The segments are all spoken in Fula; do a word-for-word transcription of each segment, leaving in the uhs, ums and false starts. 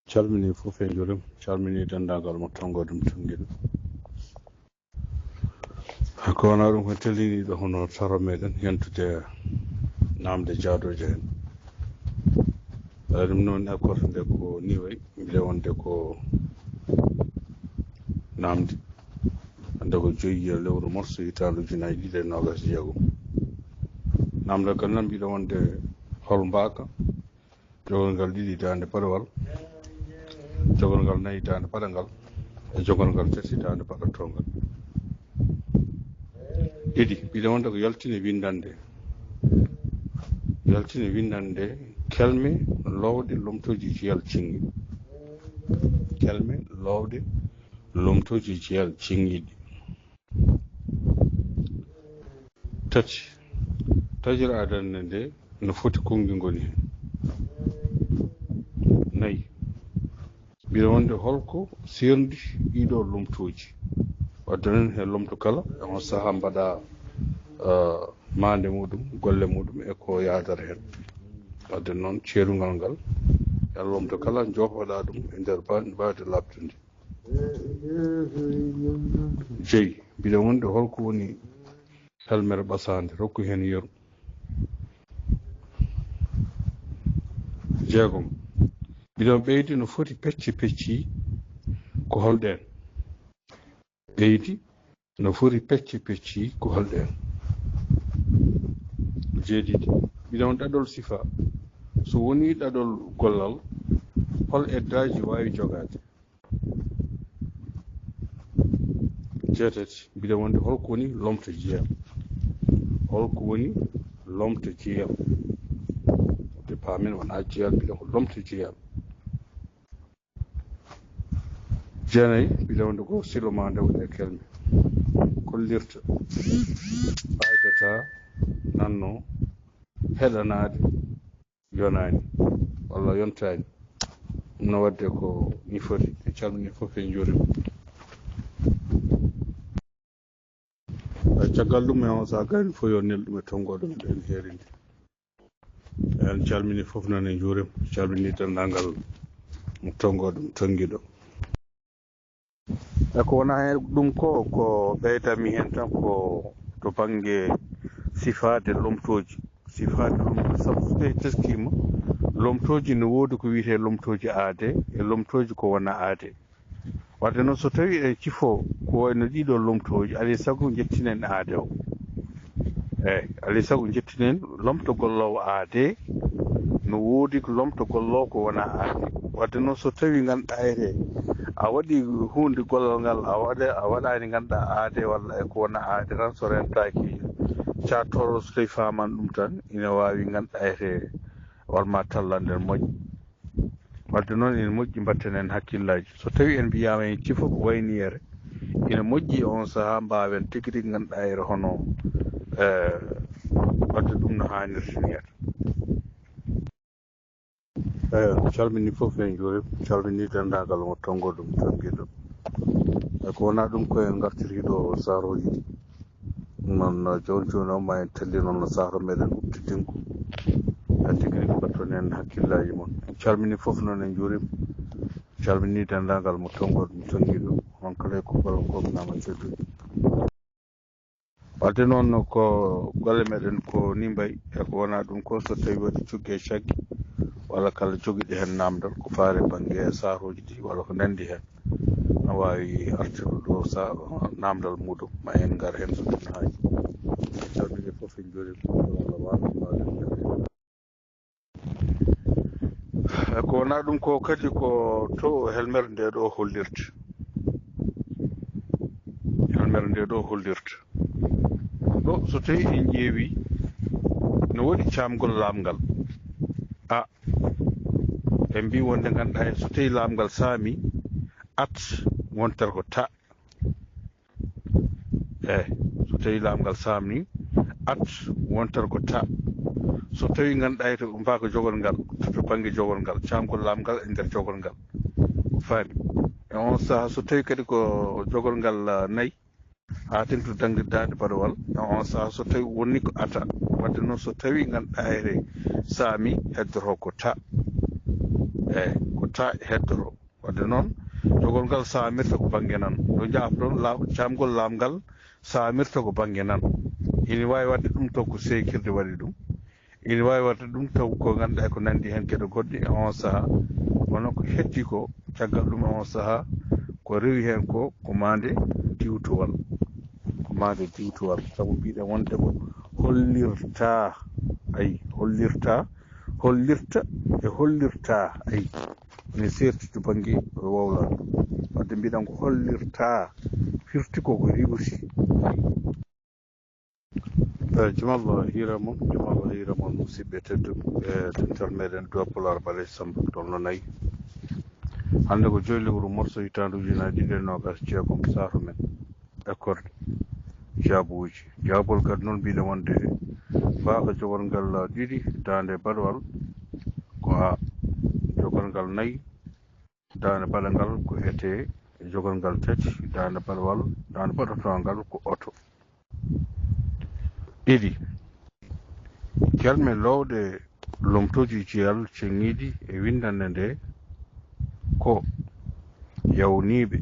Calmini fof e njurim, calmini denndaangal mo tonngo ɗum tonngiɗo. Ko wona ɗum ko telliniiɗo hono saro meɗen yentude namde jaadooje heen. Ɗum noon e korte nde ko ni wayi, mbele wonde ko namde hannde ko joyi e lewru mars hitaande ujunaaji ɗiɗi e noogaas e jeegom. Namdal ngal nan mbiɗo wonde hol mbaaka, jogorngal ɗiɗi daande paɗewal, jogorngal nayi daande paɗangal, e jogorngal tati daande paɗatongal. Ɗiɗi, mbiɗo wonde ko yaltine winndannde. Yaltine winndannde kelme loowɗe lomtooji jiyal ciŋŋi. Kelme loowɗe lomtooji jiyal ciŋŋiɗi. Tati, taƴiraaɗe nde no foti konngi ngoni heen. Nayi, mbiɗo wonde holko seerndi ɗiɗo lomtooji. Wadde noon he lomto kala, e on sahaa mbaɗa, eh, maande muɗum, golle muɗum e ko yaadata heen. Wadde noon ceerungal ngal, e lomto kala, joofoɗa ɗum e nder ba-, baawde laaɓtude. Jeyi, mbiɗo wonde holko woni helmere ɓasaande, rokku heen yeru. Jeegom, mbiɗo ɓeydi no foti pecce pecci ko holɗeen? Ɓeydi no foti pecce pecci ko holɗeen? Jeeɗiɗi, mbiɗo wonde ɗaɗol sifa, so woni ɗaɗol gollal, hol eddaaji waawi jogaade? Jeetati, mbiɗo wonde holko woni lomto jiyal? Holko woni lomto jiyal? Nde paamen wonaa jiyal, mbiɗo ko lomto jiyal. Jeenayi, mbiɗo wonde ko silo ma nde woni e kelme. Kollirta, ɓaydata, nanno, heɗanaade, yonaani walla yontaani. Ɗum no waɗde ko ni foti. En calmini fof, en njuurima. Eh, caggal ɗum, e on sahaa gayni fof yo nel ɗum e tonngo ɗum ɗen heerinde. En calmini fof noon, en njuurima, calmini denndaangal mo tonngo ɗum tonngiɗo. E ko wona heen ɗum ko, ko ɓeydami heen tan ko to bannge sifaade lomtooji. Sifaade lomtooji, sabu so tawii teskiima, lomtooji no woodi ko wiyetee lomtooji aadee e lomtooji ko wona aadee. Wadde noon, so tawii eɗen cifoo ko wayi no ɗiɗo lomtooji, alaa e sago njettinen aadee o. Eey, alaa e sago njettinen lomto golloowo aadee, no woodi ko lomto golloowo ko wona aadee. Wadde noon, so tawii ngannduɗaa ete a waɗi huunde gollal ngal, a waɗa, a waɗaani ngannduɗaa aadee walla e ko wona aadee tan, so rentaaki caattooro, so tawii faaman ɗum tan, ina waawi ngannduɗaa ete walla ma tallan nden moƴƴa. Wadde noon, ina moƴƴi mbatten heen hakkillaaji. So tawii en mbiyaama en cifo ko wayi nii ere, ina moƴƴi e oon sahaa mbaawen tigi rigi ngannduɗaa ere hono, eh, wadde ɗum no haanirta nii ere. Eey, calmini fof, en njuurima, calmini denndaangal mo tonngo ɗum tonngiɗo. E ko wona ɗum ko en ngartiri ɗo saarooji ɗi. Noon, jooni jooni o ma en telli noon no sahro meɗen uddidingo. E tigi rigi mbatton heen hakkillaaji mon. En calmini fof noon, en njuurima. Calmini denndaangal mo tonngo ɗum tonngiɗo. On kala e kuppal o gomnaama teddude. Wadde noon ko golle meɗen ko ni mbayi, e ko wona ɗum ko so tawii waɗi cugge e cagge, walla kala jogiiɗo heen naamndal ko faare bannge saarooji ɗi walla ko nanndi heen, na waawi artirde ɗo sa-, naamndal muɗum, ma en ngar heen so ɗum haaji. En calmini fof, en njuurima, Allah waɗa ko wona ɗum ko kadi ko to helmere nde ɗo hollirta. Helmere nde ɗo hollirta. Ɗo so tawii en ƴeewi, no waɗi caamgol laamngal. A, en mbii wonde ngannduɗaa en so tawii laamngal saami, at wontere ko ta. Eey, so tawii laamngal saamnii, at wontere ko ta. So tawii ngannduɗaa to mbaako jogorngal, to bannge jogorngal, caamgol laamngal e nder jogorngal. Ko faami. E oon sahaa, so tawii kadi ko jogorngal, ah, nayi, haa tengti daande paɗewal, e oon sahaa, so tawii woni ko ata. Wadde noon, so tawii ngannduɗaa ere saami, heddoto ko ta. Eey, ko Ta e heddoro. Wadde noon, jogol ngal saamirta ko bannge nan. Ɗo njaafɗon laaw-, caamgol laaɓngal saamirta ko bannge nan. Ina waawi waɗde ɗum taw ko seekirde waɗi ɗum. Ina waawi waɗde ɗum taw ko ngannduɗaa ko nanndi heen geɗe goɗɗe e oon sahaa. Kono ko heddii ko, caggal ɗum e oon sahaa, ko rewi heen ko, ko maande diwtowal. Ko maande diwtowal. Sabu mbiɗen wonde ko hollirtaa, ayi, hollirtaa, hollirta e hollirtaa, ayi. Ene seerti to bannge wowlal. Wadde mbiɗen ko hollirtaa, firti ko ko riwti. Eh, jam Allah hiira mon, jam Allah hiira mon, musidɓe tedduɓe, eh, dental meɗen Duwa Pulaar Ɓaley Samba, tolno nayi. Hannde ko joyi lewru morso hitaande ujunaaji ɗiɗi e noogaas e jeegom, saatu men. Ekkorde jaabuuji. Jaabol kadi noon mbiɗen wonde baaka jogorngal ɗiɗi, daande baɗowal ko A. Jogorngal nayi, daande baɗangal ko etee. Jogorngal tati, daande baɗowal, daande baɗotoongal ko oto. Ɗiɗi, kelme loowɗe lomtooji jiyal ceŋiiɗi e winndannde nde ko yawniiɓe.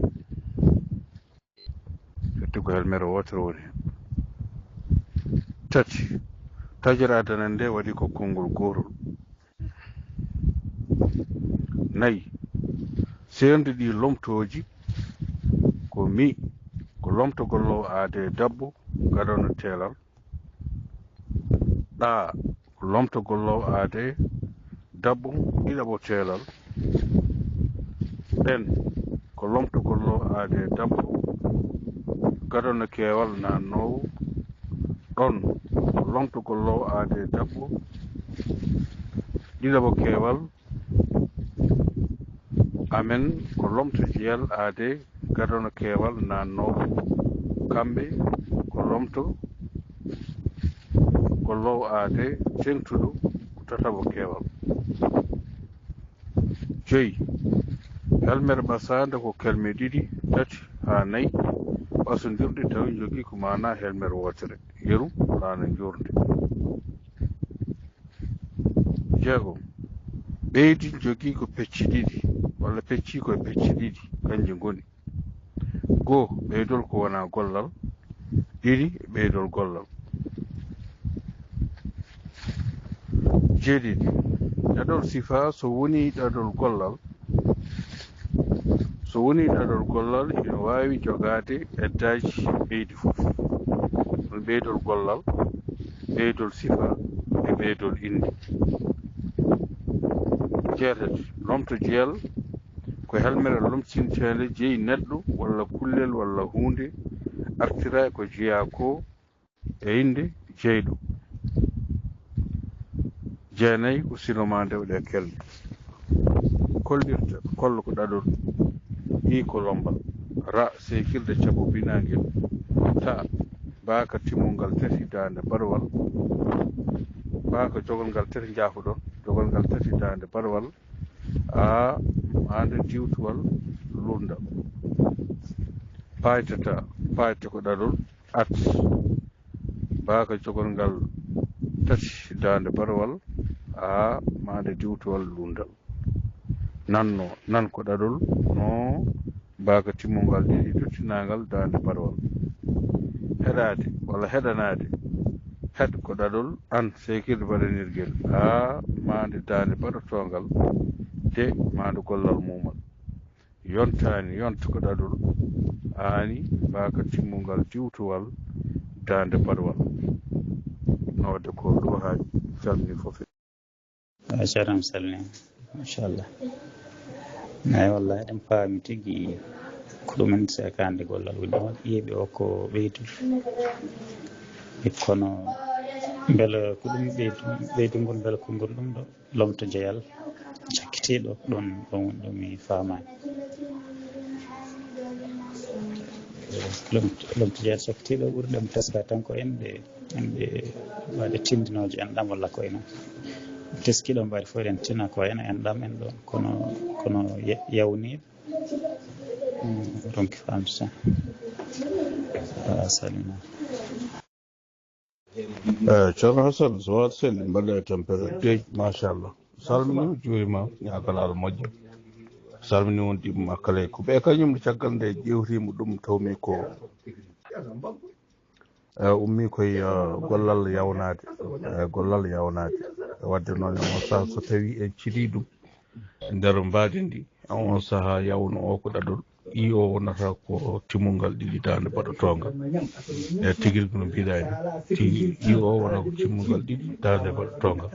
Firti ko helmere wootere woni heen. Tati, taƴiraadanal nde waɗi ko konngol gootol. Nayi, seernde ɗi lomtooji ko mi, ko lomtogol low aade dabbo gadano teelal. Ɗaa, ko lomtogol low aade dabbo ɗiɗaɓo teelal. Ɗen, ko lomtogol low aade dabbo gadano keewal naannoowo. Ɗon, ko lomtogol low aade dabbo ɗiɗaɓo keewal. Amen, ko lomto jiyal aade gadano keewal naannoowo. Kamɓe, ko lomto ko low aade teeŋtuɗo ko tataɓo keewal. Joyi, helmere ɓasaande ko kelme ɗiɗi, tati haa nayi ɓasondirɗe tawi njogii ko maanaa helmere wootere, yeru, laana, njoorndi. Jeegom, ɓeydi njogii ko pecci ɗiɗi, walla peccii ko e pecce ɗiɗi, kanji ngoni. Goo, ɓeydol ko wonaa gollal. Ɗiɗi, ɓeydol gollal. Jeeɗiɗi, ɗaɗol sifaa so wonii ɗaɗol gollal, so wonii ɗaɗol gollal ina waawi jogaade eddaaji ɓeydi fof. Ɗum ɓeydol gollal, ɓeydol sifaa e ɓeydol innde. Jeetati, lomto jiyal ko helmere lomtinteende jeyi neɗɗo walla kullel walla huunde artira e ko jeyaa ko e innde jeyɗo. Jeenayi ko silo maa ndewɗe kelme. Kollirta, kolla ko ɗaɗol. I ko lombal. Ra, seekirde cabbo binaangel. Ta, baaka timmungal tati daande baɗowal. Baaka jogolngal tati njaafoɗon. Jogolngal tati daande baɗowal. A, maande diwtuwal lundal. Paaytata, paayte ko ɗaɗol. At, baaka jogolngal tati daande baɗowal. A, maande diwtuwal lundal. Nanno, nan ko ɗaɗol. No, baaka timmungal ɗiɗi tottinaangal daande baɗowal. Heɗaade walla heɗanaade. Heɗ ko ɗaɗol. An, seekirde baɗanirgel. A, maande daande baɗotoongal. De, maande gollal muumal. Yontaani, yonta ko ɗaɗol. Aani, baaka timmungal diwtuwal daande baɗowal. Noode ko ɗo haa calmini fof. A jarama salmini, machallah. Eyi, wallahi eɗen paami tigi ko ɗumen sekaande gollal woni ɗon, yeeɓi o ko ɓeydude. E kono mbele ko ɗum ɓeydu-, ɓeydugol, mbele konngol ɗum ɗo lomto jeyal cakkitiiɗo ɗon, ɗon woni ɗo mi faamaani. Lomto, lomto jeyal cakkitiiɗo ɓuri ɗum teska tan ko enɗe, enɗe waɗe tindinooje enɗam walla ko ena teskiiɗo mbaɗi fof eɗen tina ko ena enɗam en ɗon, kono, kono ye-, yawniiɓe, mm, ronki faamde tan. A salminaama. Eh, Ceerno Hasan, so waat selli, mbaɗa e tampere. Dey, machallah. Salmini, juurima, ñaagalaaɗo moƴƴo. Salmini on ɗiɓɓe makkale ko ɓe kañum nde caggal nde ƴewtiima ɗum tawmi ko eh, ummi koye eh, gollal yawnaade eh, gollal yawnaade. Wadde noon e on saha so tawi en cili ɗum e nder mbaadi ndi, e on saha yawno o ko ɗaɗol i o wonata ko timmungal ɗiɗi daande baɗotongal. E tigi rigi no mbiɗa ni tigi i o wona ko timmungal ɗiɗi daande baɗotongal.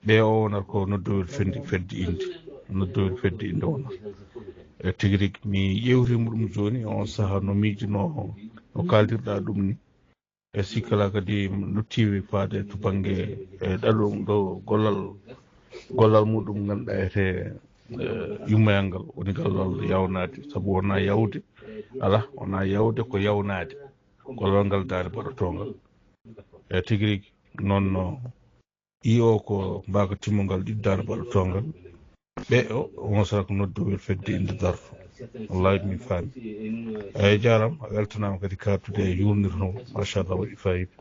Ɓe o wonata ko noddowel fendi fedde inde, noddowel fedde inde wonata. E tigi rigi mi ƴewtima ɗum joni on saha no miijuno no kaldirɗa ɗum ni. E sikkala kadi nottiwi faade to bangge e ɗaɗum ɗo gollal gollal muɗum ganduɗa ete yummayal ngal woni gollal yawnaade sabu wona yawde ala wona yawde ko yawnaade gollal ngal daande baɗotongal. E tigi rigi noon no i o ko mbaka timmungal ɗiɗi daande baɗotongal. Ɓe o on sara ko noddowel fedde inde darto. Wallahi min faami. Eyyi jarama a weltanama kadi kattude e yurnirnoma machallah waɗi fayida.